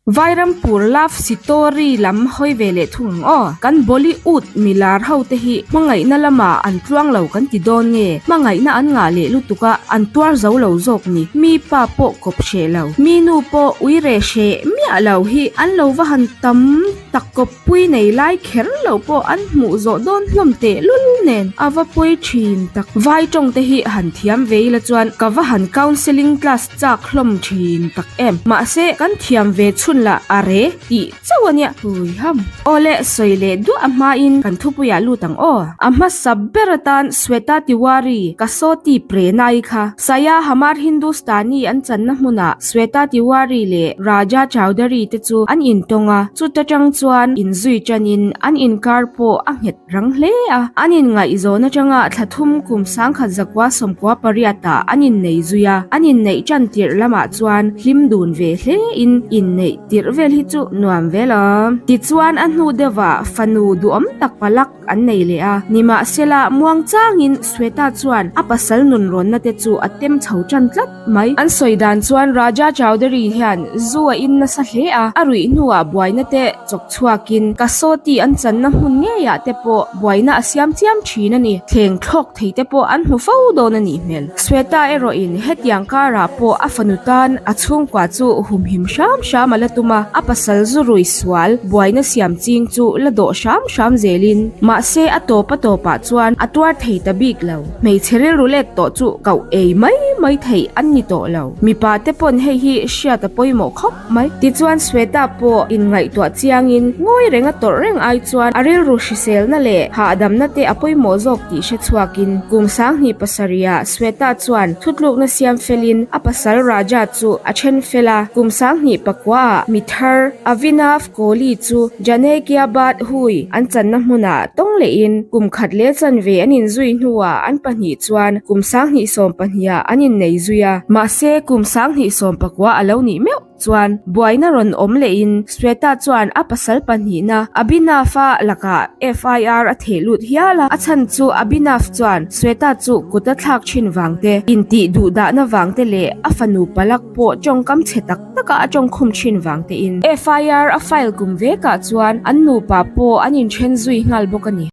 Vairampur love sitori lam hawi ve leh thung ang aw. Kan Bollywood milar ho te hi hmangaihna lamah an tluang lo kan ti dawn nge? Hmangaihna an ngah leh lutuk a, an tuar zo lo zawk ni. Mi pa pawh kawp hreh lo, mi nu pawh ui reh hreh miah lo hi an lo va han tam tak kawp pui nei lai kher lo pawh an hmuh zawh dawn hlawm teh lul nen a va pawi thin tak. Vai tawng te hi han thiam ve ila chuan ka va han counselling class chak hlawm thin tak em. Mahse kan thiam ve chhun lah a re tih chauh a nia. Hui ham. Aw le sawi leh duah a hmain kan thupuiah lut ang aw. A hmasa ber atan Sweta Tiwari, Kasoti Prenai kha Saya Hamar Hindustani an channa hmunah Sweta Tiwari leh Raja Chowdhury te chu an intawng a, chuta tang chuan inzui tanin an inkar pawh a nghet rang hle a. An inngaihzawn atanga thla thum kum 1998 ah an innei zui a, an inneih tan tirh lamah chuan hlim dun ve hle in inneih tirh vel hi chu nuam ve lo. Tichuan a hnu deuhah fanu duhawm tak palak an nei leh a. Nimahsela, muang changin Sweta chuan a pasal nunrawnna te chu a tem chho tan tlat mai. An sawi dan chuan Raja Chowdhury hian zu a in nasa hle a, a ruih hnuah buaina te chawk chhuakin Kasoti an channa hmun ngeiah te pawh buaina a siam chiam thin a ni. Thleng thlawk thei te pawh an hmu fo dawn a nih hmel. Sweta erawhin hetiang karah pawh a fanu tan a chhungkua chu humhim hram hram a la tum a, a pasal zu rui sual buaina siam ching chu la dawh hram hram zelin. Mahse a tawp a tawpah chuan a tuar thei ta bik lo. Hmeichhe rilru let tawh chu koh ei mai mai theih an ni tawh lo. Mipa te pawn hei hi hriat a pawimawh khawp mai. Tichuan Sweta pawh inngaihtuah chiangin ngawi reng a tawrh reng ai chuan a rilru hriselna leh hahdamna te a pawimawh zawk tih hre chhuakin kum 27 ah Sweta chuan thutlukna siam felin a pasal Raja chu a then fel a, kum 29 ah mi thar Avinav Kohli chu Janekia Baat Hui an channa hmunah tawng lehin kum khat leh chanve an inzui hnuah an pahnih chuan kum 2012 ah an innei zui a, mahse kum 2019 a lo nih meuh. Chuan buaina rawn awm lehin Sweta chuan a pasal pahnihna Abhinav-a lakah FIR a theh lut hial a, a chhan chu Abhinav chuan Sweta chu kut a thlak thin vang te, intih duh dahna vang te leh a fanu palak pawh tawngkam chhe tak taka a tawngkhum thin vang tein. FIR a file kum vekah chuan an nupa pawh an inthen zui nghal bawk a ni.